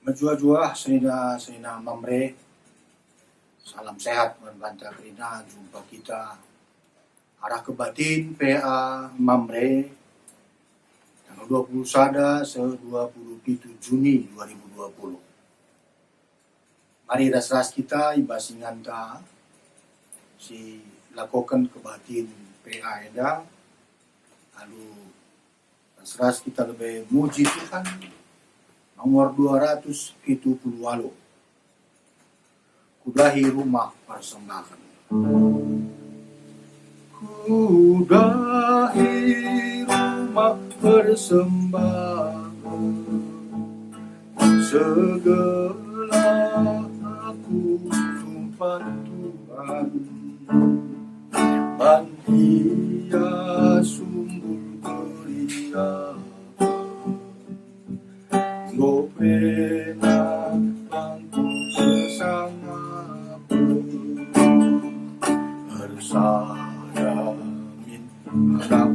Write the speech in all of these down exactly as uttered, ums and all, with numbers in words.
Mejuah-juah senina-senina Mamre, salam sehat man banta kerina. Jumpa kita arah kebaktin P A Mamre, tanggal dua puluh sada seh dua puluh pitu Juni dua ribu dua puluh. Mari ras-ras kita i bas inganta si lakoken kebaktin P A enda, alu ras-ras kita lebe muji Tuhan. Nomor dua ratus pitu puluh walu. Kudahi rumah persembahen. Kudahi rumah persembahen, segelah aku tumpat Tuhan, man Ia sumber keria. Enggo pernah bangku bersama, ersada min anak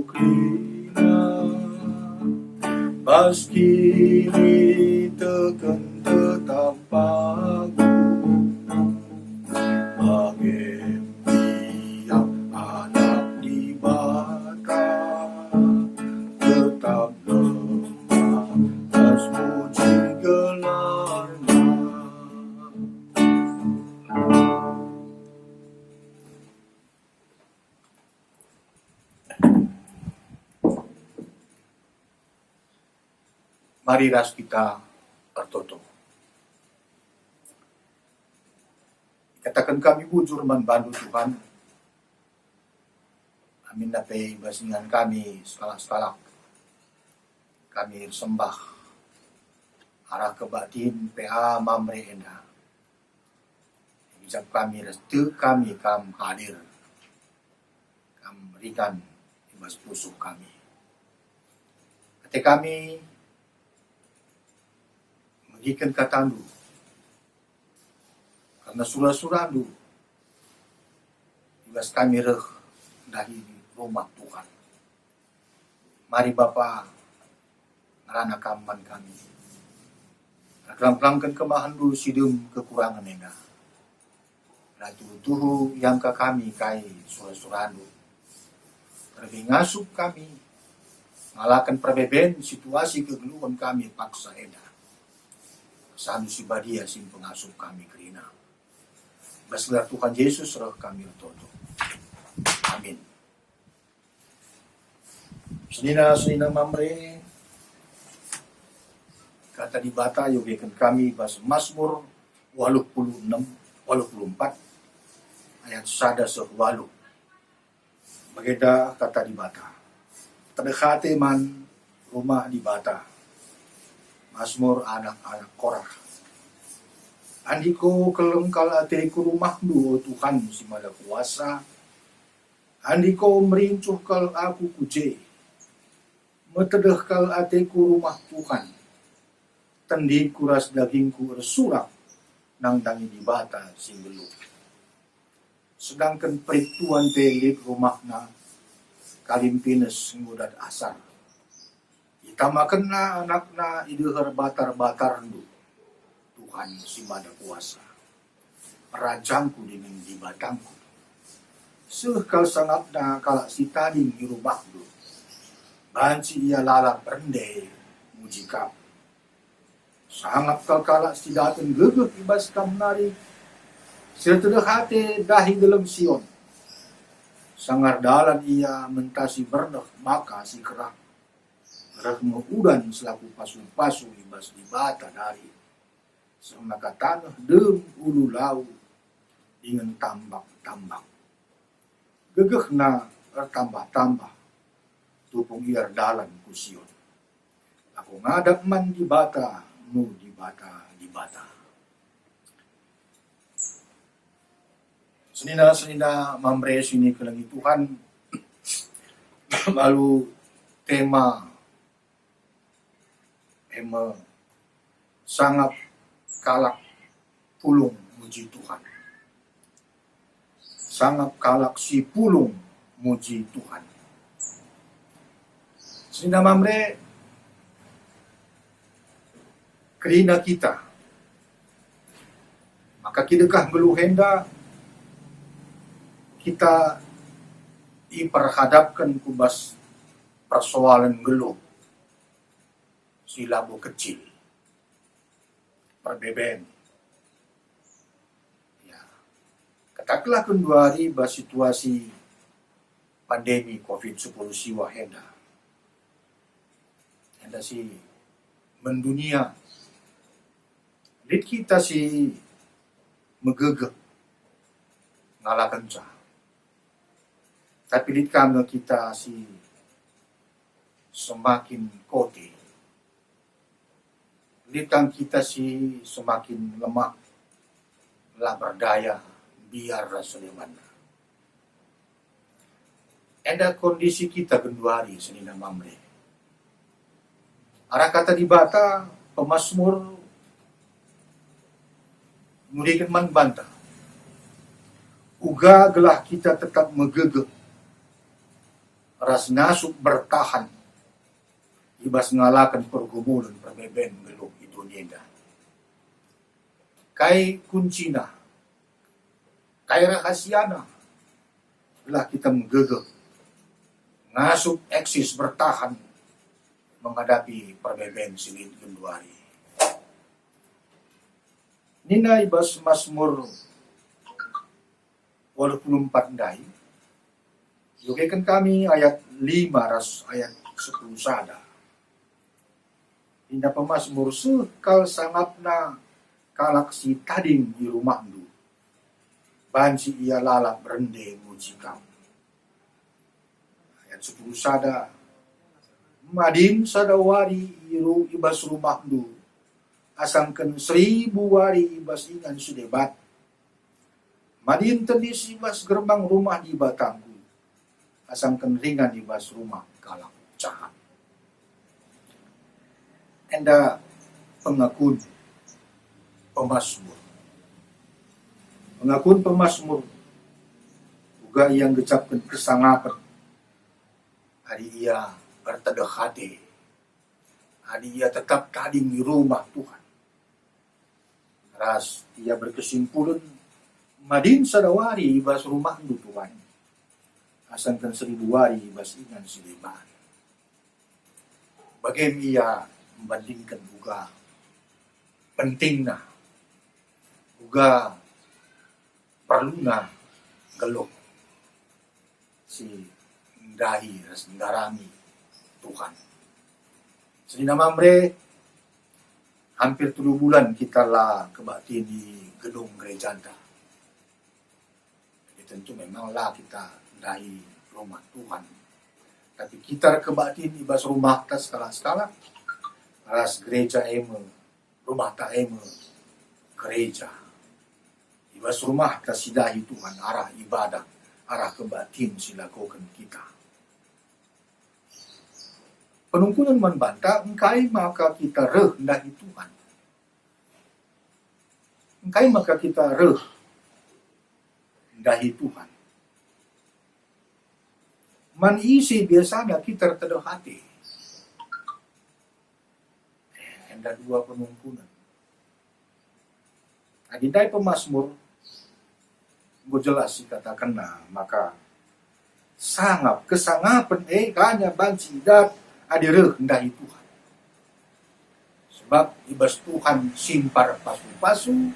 kerina, bas kiniteken tetap pagu, bage Ia anak Dibata, tetap lemah ras muji gelarNa. Mari ras kita ertoto. Kataken kami bujur man bandu, Tuhan. Amin pe i bas ingan kami sekalak-sekalak kami ersembah arah kebaktin P A Mamre enda. Ucap kami ras tek kami Kam hadir, Kam ringan i bas pusuh kami. Ate kami megiken kataNdu, kerna sura-suraNdu i bas kami reh ndahi rumah Tuhan. Mari Bapa, ngerana Kam man kami. Erkelang-kelangken kemahenNdu si dem kekurangen enda. Ras tuhu-tuhu iangka kami kai sura-suraNdu. Terlebih ngasup kami ngalaken perbeben situasi kegeluhen kami paksa enda. KesahNdu si Badia si mpengasup kami kerina. Bas gelar Tuhan Yesus reh kami ertoto. Amin. Senina-senina Mamre, Kata Dibata iogeken kami bas Masmur waluh puluh enem, waluh puluh empat, ayat sada seh waluh. Bagenda Kata Dibata, "Tedeh ate man rumah Dibata." Masmur anak-anak Korah. Andiko keleng kal ateku rumahNdu, o Tuhan si Mada Kuasa, Andiko merincuh kal aku ku je. Metedeh kal ateku rumah Tuhan. Tendingku ras dagingku ersurak nandangi Dibata si nggeluh. Sedangken perituan pe lit rumahna, kalimpines ngudat asar. Itamakenna anakna i deher batar-batarNdu, Tuhan si Mada Kuasa, Rajangku dingen Dibatangku. Seh kal sangapna kalak si tading i rumahNdu, banci ia lalap rende muji Kam. Sangap kal kalak si daten gegeh i bas Kam nari, si ertedeh ate ndahi Deleng Sion. Sanga erdalan ia mentasi berneh maka si kerah. Reh me udan selaku pasu-pasu i bas Dibata nari, seh maka taneh dem ulu lau dingen tambak-tambak. Gegehna ertambah-tambah, tupung ia erdalan ku Sion. Aku ngadap man Dibata, mu Dibata, Dibata. Senina-senina Mamre si nikelengi Tuhan, alu tema e me sangap kalak pulung muji Tuhan. Sangap kalak si pulung muji Tuhan. Senina Mamre, Kerina kita. Maka kidekah nggeluh enda kita iperhadapken ku bas persoalen nggeluh si labo kecil, perbeben. Ya. Katakenlah genduari bas situasi pandemi covid sepuluh siwah enda. Enda si mendunia. Lit kita si megegeh ngalakenca. Tapi lit ka nge kita si semakin kote. Lit ka nge kita si semakin lemah, la berdaya, mbiar ras senina. Enda kondisi kita genduari senina Mamre. Arah kata Dibata, pemasmur nuriken man banta, uga gelah kita tetap megegeh ras ngasup bertahan i bas ngalaken pergumulen perbeben nggeluh i doni enda. Kai kuncina? Kai rahasiana? Gelah kita megegeh, ngasup eksis bertahan menghadapi perbeben si lit genduari. Nina i bas Masmur waluh puluh empat ndai, iogeken kami ayat lima ras ayat sepuluh sada. Nina pemasmur, "Seh kal sangapna kalak si tading i rumahndu, banci ia lalap rende muji Kam." Ayat sepuluh sada, "Madin sada wari i ru-, i bas rumahndu, asangken seribu wari i bas ingan si deban. Madin tedis i bas gerbang rumah Dibatangku, asangken ringan i bas rumah kalak jahat." Enda pengakun pemasmur. Pengakun pemasmur uga ia nggejapken kesangapen adi ia ertedeh ate, adi ia tetap tading i rumah Tuhan. Ras ia berkesimpulen, "Madin sada wari i bas rumahndu, Tuhan, asangken seribu wari i bas ingan si deban." Bage me ia membandingken uga pentingna, uga perluna nggeluh si ndahi ras ndarami Tuhan. Senina Mamre, hampir telu bulan kita la kebaktin i gedung gerejanta. Jadi tentu memang la kita ndahi rumah Tuhan. Tapi kita erkebaktin i bas rumahta sekalak-sekalak, ras gereja e me, rumahta e me gereja. I bas rumahta sidahi Tuhan arah ibadah, arah kebaktin si lakoken kita. Penungkunen man banta, engkai maka kita reh ndahi Tuhan? Engkai maka kita reh ndahi Tuhan? Man ise biasana kita ertedeh ate? Eh, enda dua penungkunen. Adi ndai pemasmur, enggo jelas ikatakenna maka sangap, kesangapen e kanya banci dat adi reh ndahi Tuhan. Sebab i bas Tuhan simpar pasu-pasu,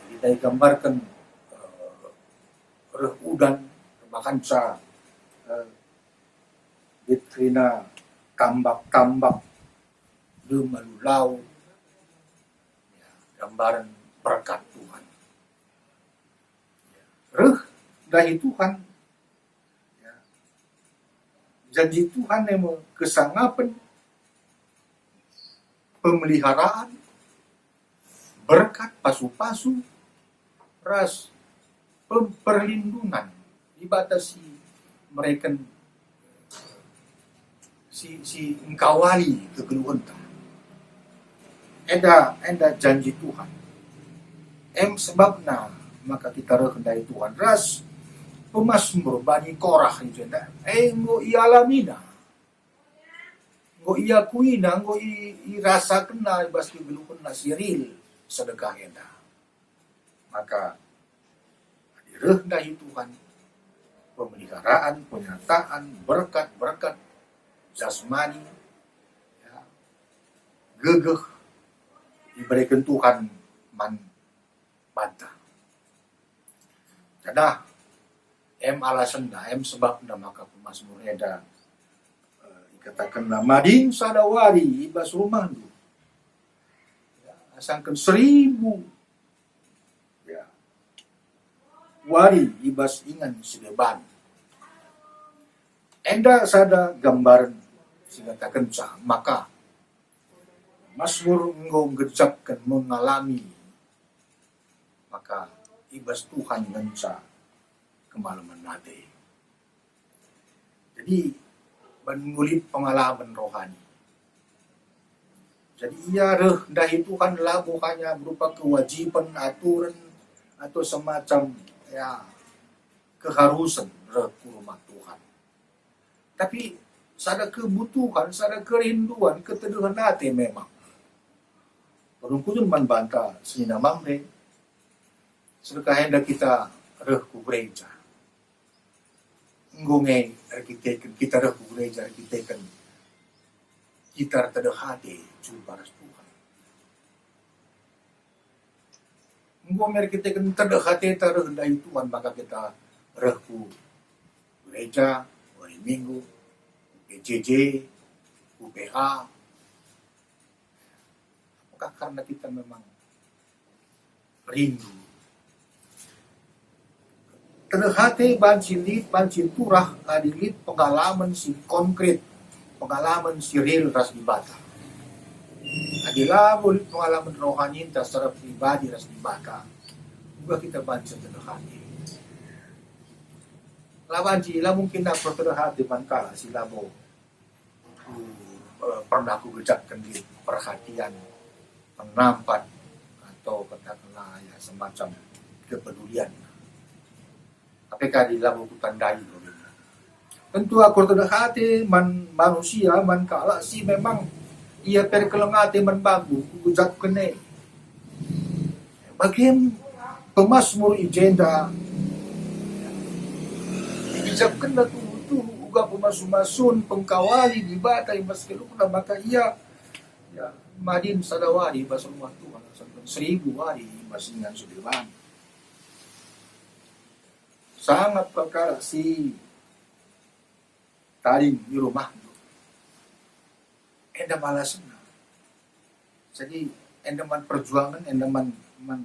kita igambarken, eh, reh udan, bahkan sa, eh, lit kerina tambak-tambak, dem alu lau, ya, gambaren berkat Tuhan. Ya, reh ndahi Tuhan, ya. Janji Tuhan e me kesangapen, pemeliharaan, berkat, pasu-pasu, ras pem-, perlindungan Dibata si mereken, si, si engkawali kegeluhenta. Enda, enda janji Tuhan. Em sebabna maka kita reh ndai Tuhan ras pemasmur bani Korah i jenda, enggo ialamina. Enggo iakuina, enggo i-, irasakenna i bas kegeluhenna si real sedekah enda. Maka, adi reh ndahi Tuhan, pemeliharaan, penyataan, berkat-berkat jasmani, ya, gegeh ibereken Tuhan man banta. Janah em alasenna, em sebabna maka pemasmur enda, eh, ikatakenna, "Madin sada wari i bas rumahndu, ya, asangken seribu, ya, wari i bas ingan si deban." Enda sada gambaren si ngatakenca maka Masmur enggo nggejapken mengalami maka i bas Tuhan ngenca kemalemen ate. Jadi, ban ngulit pengalaman rohani. Jadi, ia reh ndahi Tuhan labo hanya berupa kewajiben, aturen, atau semacam, ya, keharusen reh ku rumah Tuhan. Tapi sada kebutuhan, sada kerinduan, ketedehen ate memang. Perungkujun man banta senina Mamre, sedekah enda kita reh ku gereja. Enggo nge erkiteken kita reh ku gereja, erkiteken kita ertedeh ate jumpa ras Tuhan. Enggo me erkiteken tedeh ateta reh ndahi Tuhan, maka kita reh ku gereja, wari Minggu, ku P J J, ku P A. Apakah karena kita memang rindu? Tedeh ate banci lit, banci turah adi lit pengalamen si konkret, pengalamen si real ras Dibata. Adi labo lit pengalamen rohaninta secara pribadi ras Dibata, uga kita banci tedeh ate. La banci, la mungkin aku tedeh ate man kalak si labo ku, eh, pernah kugejapken lit perhatian, penampat, atau katakanlah, ya, semacam kepedulian. Tapi kadi labo kutandai bagenda. Tentu aku ertedeh ate man manusia, man kalak si memang ia pe erkeleng ate man bangku, kugejapken e. Bage pemasmur i jenda igejapkenna tuhu-tuhu uga pemasu-masun pengkawali Dibata i bas geluhna, maka ia, ya, madin sada wari i bas rumah Tuhan, sampai seribu wari i bas ingan si deban. Sangap perkara si tading i rumahndu. Enda me alasenna. Jadi, enda man perjuangen, enda man, man,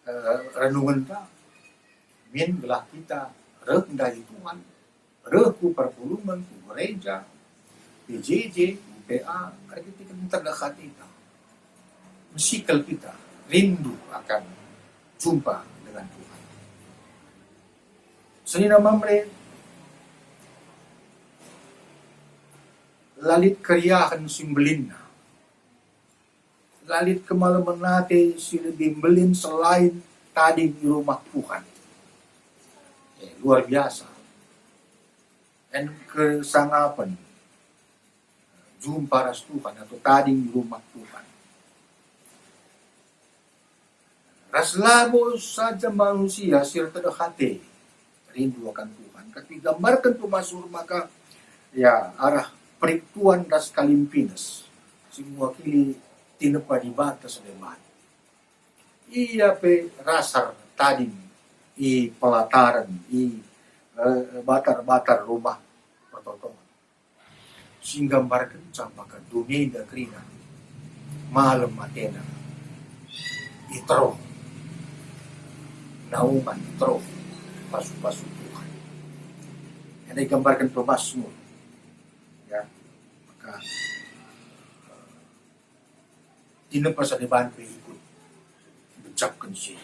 eh, renungenta, min gelah kita reh ndahi Tuhan, reh ku perpulungen, ku gereja, P J J, ku P A, erkiteken tedeh ateta. Mesikel kita rindu akan jumpa dengan Tuhan. Senina Mamre, la lit keriahen si mbelinna. La lit kemalemen ate si lebih mbelin selain tading i rumah Tuhan. Eh, luar biasa. En kesangapen jumpa ras Tuhan atau tading i rumah Tuhan. Ras labo saja manusia si ertedeh ate rindu akan Tuhan, tapi gambarken pemasmur maka, ya, arah periktuan ras kalimpines si mewakili tinepa Dibata si deban. Ia pe rasar tading i pelataren, i, eh, batar-batar rumah pertotongan. Si nggambarkenca maka dunenda kerina malem atena i teruh naungan, i teruh pasu-pasu Tuhan. Enda igambarken pemasmur, ya, maka, eh, tinepa si deban pe ikut ngejapken si.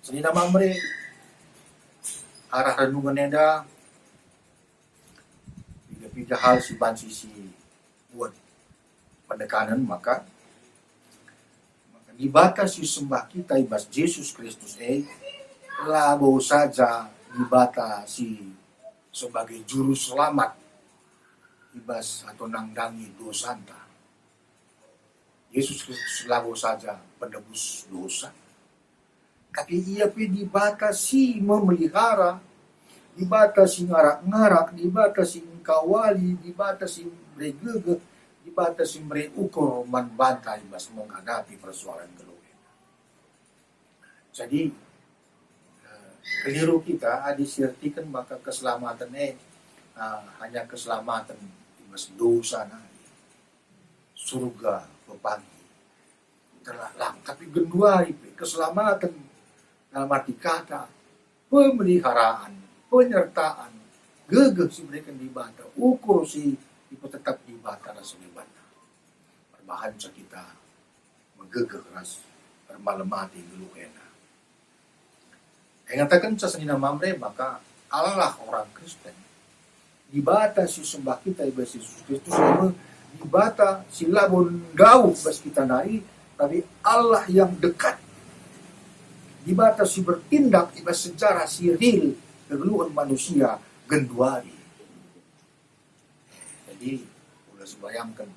Senina Mamre, arah renungen enda, piga-piga hal si banci si buat penekanen, maka, maka Dibata si sembah kita i bas Jesus Kristus e, labo saja Dibata si sebagai Juru Selamat, i bas atau nandangi dosanta. Yesus Kristus labo saja penebus dosa, tapi Ia pe Dibata si memelihara, Dibata si ngarak-ngarak, Dibata si engkawali, Dibata si mere gegeh, Dibata si mere ukur man banta i bas menghadapi persoalan geluh enda. Jadi, eh, keliru kita adi siartiken maka keselamaten e, eh, hanya keselamaten i bas dosa nari, surga pepagi, terlalang, tapi genduari pe keselamaten dalam arti kata pemeliharaan, penyertaan, gegeh si ibereken Dibata, ukur si ipetetap Dibata ras Dibata. Perbahanca kita megegeh ras ermalem ate geluh enda. Ngatakenca senina Mamre maka Allah orang Kristen, Dibata si sembah kita i bas Yesus Kristus, labo Dibata si labo ndauh bas kita nari, tapi Allah yang dekat. Dibata si bertindak i bas sejarah si real kegeluhen manusia genduari. Jadi, ulas bayangken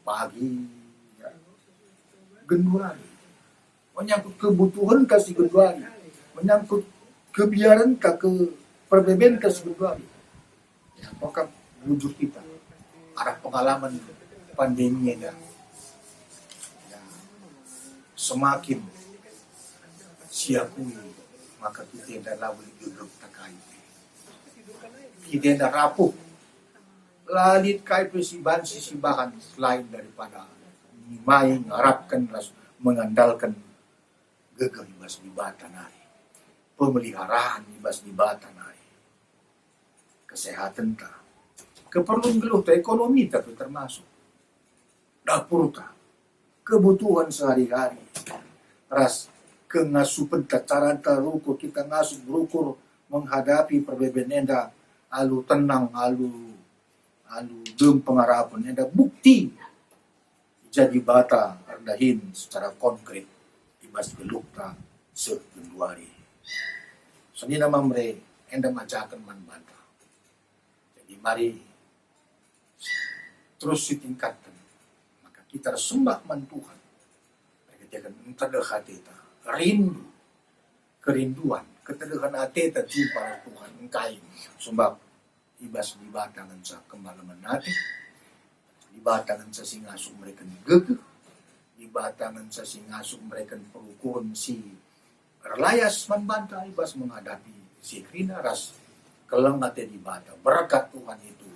pagi, ya, genduari. Menyangkut kebutuhenta si genduari, menyangkut kebiarenta, ke perbebenta si genduari. Ya, apakah bujur kita arah pengalaman pandemi enda? Ya, semakin siakui maka kita enda labo lit gegehta kai. Kita enda rapuh. La lit kai pe si banci sibahan selain daripada nimai, ngarapken ras mengandalken gegeh i bas Dibata nari, pemeliharaan i bas Dibata nari, kesehatenta, keperlun geluhta, ekonomita pe termasuk, dapurta, kebutuhan sehari-hari, ras kengasupenta, caranta rukur kita ngasup rukur menghadapi perbeben enda alu tenang, alu, alu dem pengarapen enda bukti jadi Dibata erdahin secara konkret i bas geluhta seh genduari. Senina Mamre enda majaken man banta. Jadi mari terus sitingkatken, maka kita ersembah man Tuhan. Erkiteken entedeh ateta, rindu, kerinduan, ketedehen ateta jumpa ras Tuhan engkai, sebab i bas Dibata ngenca kemalemen ate, Dibata ngenca si ngasup mereken gegeh, Dibata ngenca si ngasup mereken perukuren si erlayas man banta i bas menghadapi si kerina ras keleng ate Dibata. Berkat Tuhan itu,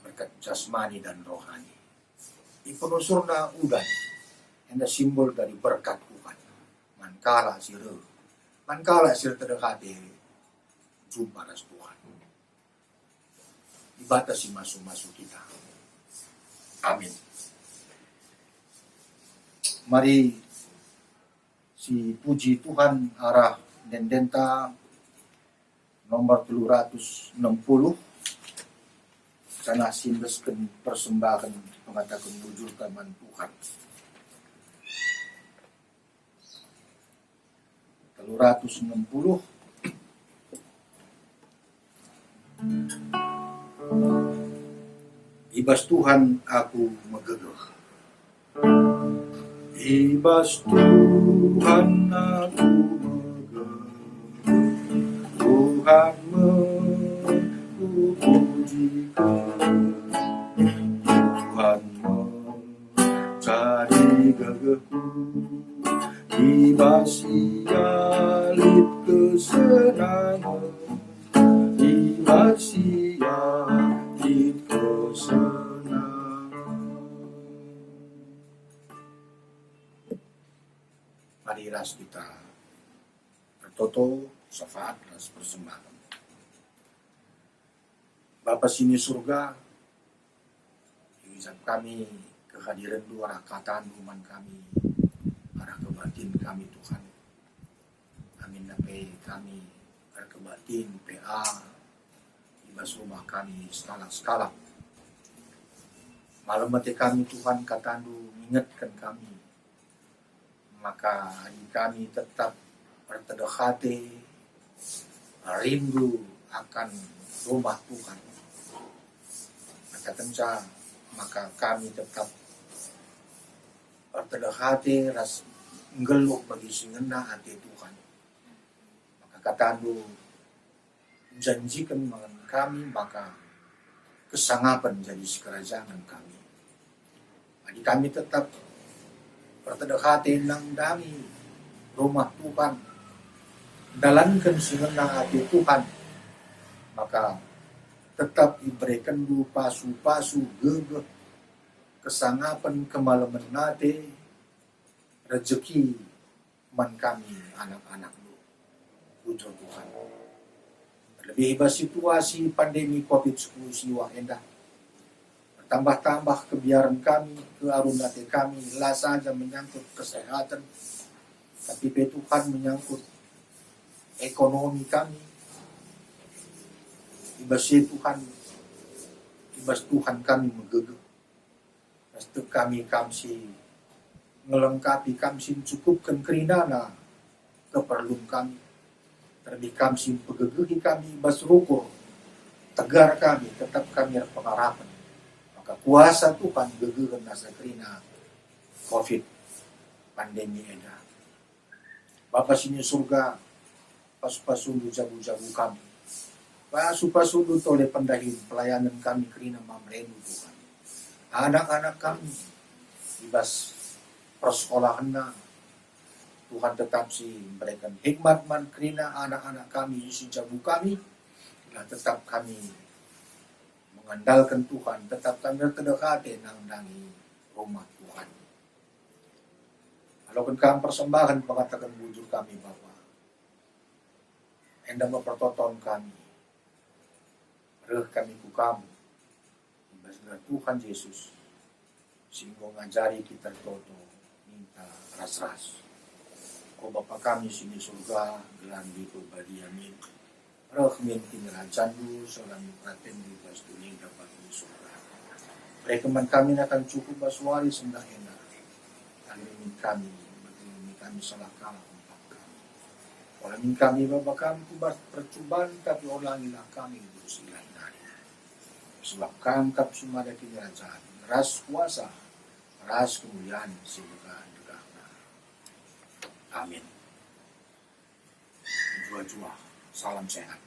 berkat jasmani dan rohani. Ipenusurna udan, enda simbol dari berkat Tuhan. Man kalak si reh, man kalak si ertedeh ate jumpa ras Tuhan. Dibata si masu-masu kita. Amin. Mari sipuji Tuhan arah ende-endenta nomor telu ratus enam puluh, janah siendesken persembahen pengataken bujurta man Tuhan. Telu ratus enam puluh. I bas Tuhan aku megegeh. I bas Tuhan aku megegeh. Tuhan me kupuji Kam. Tuhan me jadi gegehku, i bas Ia lit kesenangen, i bas Ia lit kesenangen. Mari ras kita ertoto syafaat ras persembahen. Bapa si ni Surga, iucap kami kehadirenNdu arah kataNdu man kami, arah kebaktin kami, Tuhan. Aminna pe kami erkebaktin P A i bas rumah kami sekalak-sekalak. Malem ate kami, Tuhan, kataNdu ngingetken kami maka adi kami tetap ertedeh ate, rindu akan rumah Tuhan, maka Kenca maka kami tetap ertedeh ate ras nggeluh bagi si ngena ate Tuhan. Maka katandu njanjiken man kami maka kesangapen jadi sikerajangen kami. Adi kami tetap ertedeh ate nandangi Rumah Tuhan, ndalanken si ngena ate Tuhan, maka tetap iberekenndu pasu-pasu, gegeh, kesangapen, kemalemen ate, rejeki man kami anak-anakndu. Bujur Tuhan. Terlebih i bas situasi pandemi covid sepuluh si wah enda, bertambah-tambah kebiaren kami, kearun ate kami, la saja menyangkut kesehatan, tapi pe Tuhan menyangkut ekonomi kami. I bas si Tuhan, i bas Tuhan kami megegeh. Ras tek kami Kam si ngelengkapi, Kam si ncukupken kerinana keperlun kami. Terlebih Kam si mpegegehi kami i bas rukur tegar kami, tetap kami erpengarapen. Maka kuasa Tuhan gegehen asa kerina covid pandemi enda. Bapa si ni Surga, pasu-pasundu jabu-jabu kami. Pasu-pasundu tole pendahin pelayanen kami kerina mam rendu Tuhan. Anak-anak kami i bas persekolahenna, Tuhan tetap si memberikan hikmat man kerina anak-anak kami, isi jabu kami, lah tetap kami mengandalkan Tuhan, tetap kami ertedeh ate nandangi Rumah Tuhan. Aloken Kam persembahen pengataken bujur kami, Bapa. Enda me pertoton kami. Reh kami ku Kam i bas gelar Tuhan Jesus, si enggo ngajari kita ertoto, ninta ras-ras. O Bapa kami si ni Surga, gelarNdu iperbadia min. Reh min kinirajanNdu, seh la min peratenNdu i bas doni enda bagi i Surga. Bereken man kami nakan cukup bas wari sendah enda. Alu min kami, bagi min kami salah kalak empat kami. Ola min kami baba kami ku bas percuban, tapi olangilah kami ku si la nari. Sebab Kam kap si mada kinirajan, ras kuasa, ras kemulian si ndekah-ndekahna. Amin. Jua-jua. Salam sehat.